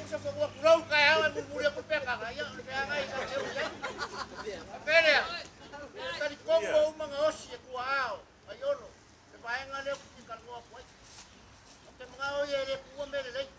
Sa fua kulau ka au e mulmuli aku peka ia le peka i sa teu ia. Apelea. Tali kongo uma nga osi e kua ao. Ai ono. Le vaenga leo ki kalmoa kuai. O te mga o ia le kua mele lei.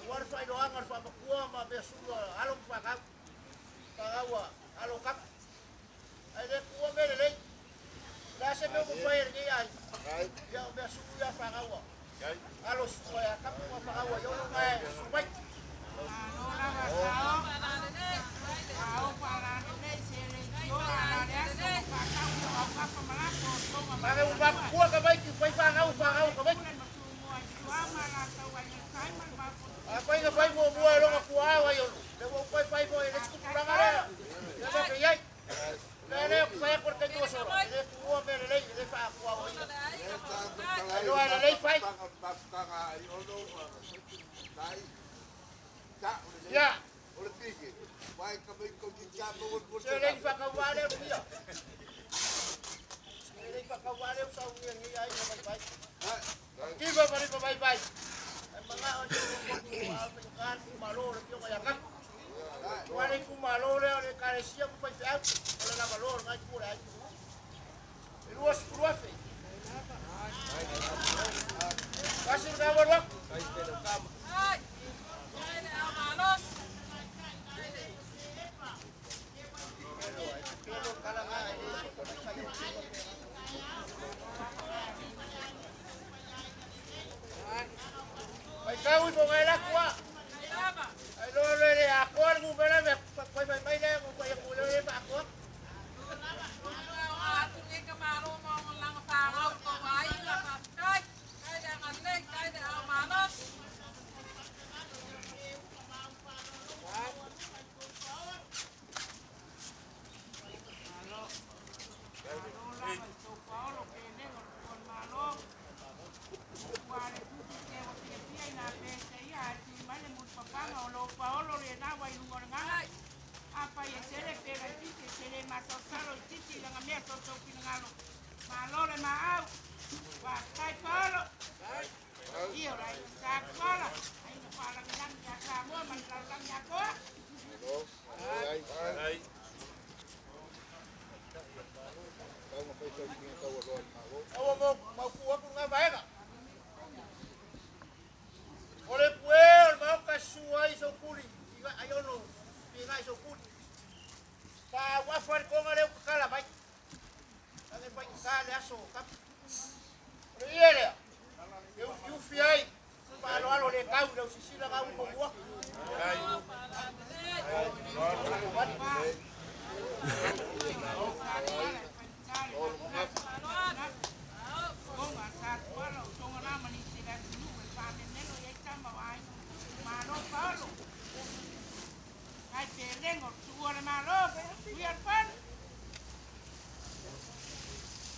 Ua le whailoanga le whamakua ma mea sulu alo mwhakau. Whakaua alo kapa. Ai le kua mele lei. La se mea mo whai e nei ai. Ia o mea sulu ia whakaua. Alo sua ia kapu ma whakaua i ono ngai sumai. Mage u makua ka mai ki whai whangau whangau ka mai. A whai nga whai mua mua e longa kua au ai ono. Le ua upai whai mo e le tukupuranga lea. Le mea ke iai. Le le ku whai akore kai tua sora. Le kua me le lei le wha kua o ia. Ai loa le lei whai. Ia. Se lei whakawā leo ia. Se lei whakawā leo sa ungia ngi ai na mai pai. Kiva mari pa mai pai. Ai manga o te ko au pe kan ku malo le pio ya kap. Wale ku malo le o le kare sia ku pai fe au. O le la malo ngai ku le ai. E lua sifuru afe. Kasi nga walu aku. Mai kau i mo ngai la kua. Ai lo le le a koa le mele me koi mai mai le mo koi ku le le pa koa. Aua mo mau ku aku nga vaega. O le pue o le mau ka sua i so kuli. I ai ono pi ngai so kuli. Sa wafa le konga le kala mai. Age pai ka le aso kap. O le ia lea. E ufi ufi ai. Pa alo alo le kau le usisila kau mo mua.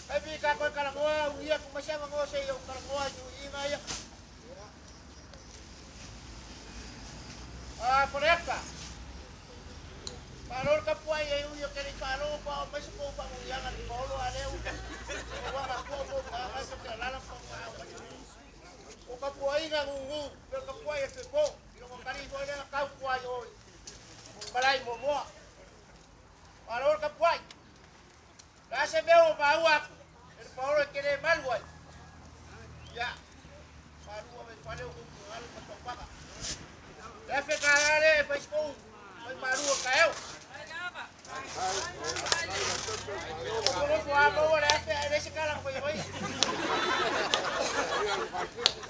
Ai bi ka koe kalamoa uia ku masia mango se i o kalamoa i i nga ia. Ah, Faleata. Palo ka puai e ui o kere palo pa o mai ko pa mo ia nga polo a leu. O wa ma ko mo ka ka se te lala ko ka o O ka puai nga ngungu, pero ka puai e fe po. I lo kari fo le ka puai o. Malai mo mo. Palo ka puai. La se meo ma ua. E paolo e kere malu ai. Ya. Palu me fale o ku alu pa topaka. Le fe ka ale fai sko. Fai malu ka eu. Ko ko a mo le fe le se kala ko yoi.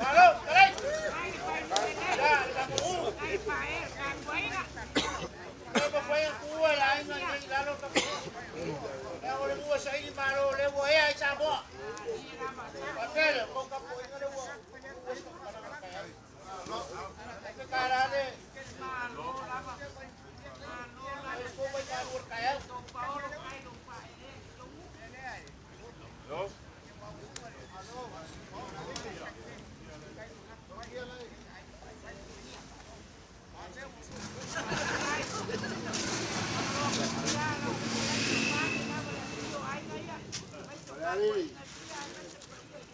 Alo, kalai. Ya, la ku. Ko fai ku la inga ni la lo ka. Ya o le ku sa i malo le wo e ai sa mo. Papele ko ka po inga le wo. Fe ka le. Ko mai ka ur ka eu.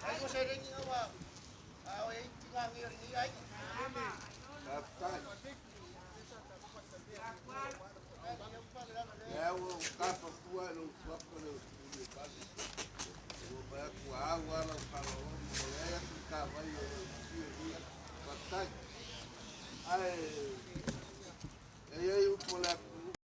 Ai ko se rengi nga wa. A o e tinga ngi ringi ai. maumau lava lau faalogologo, ua leai atu ni tavai e fiafia. Faafetai. Ae e i ai upu o le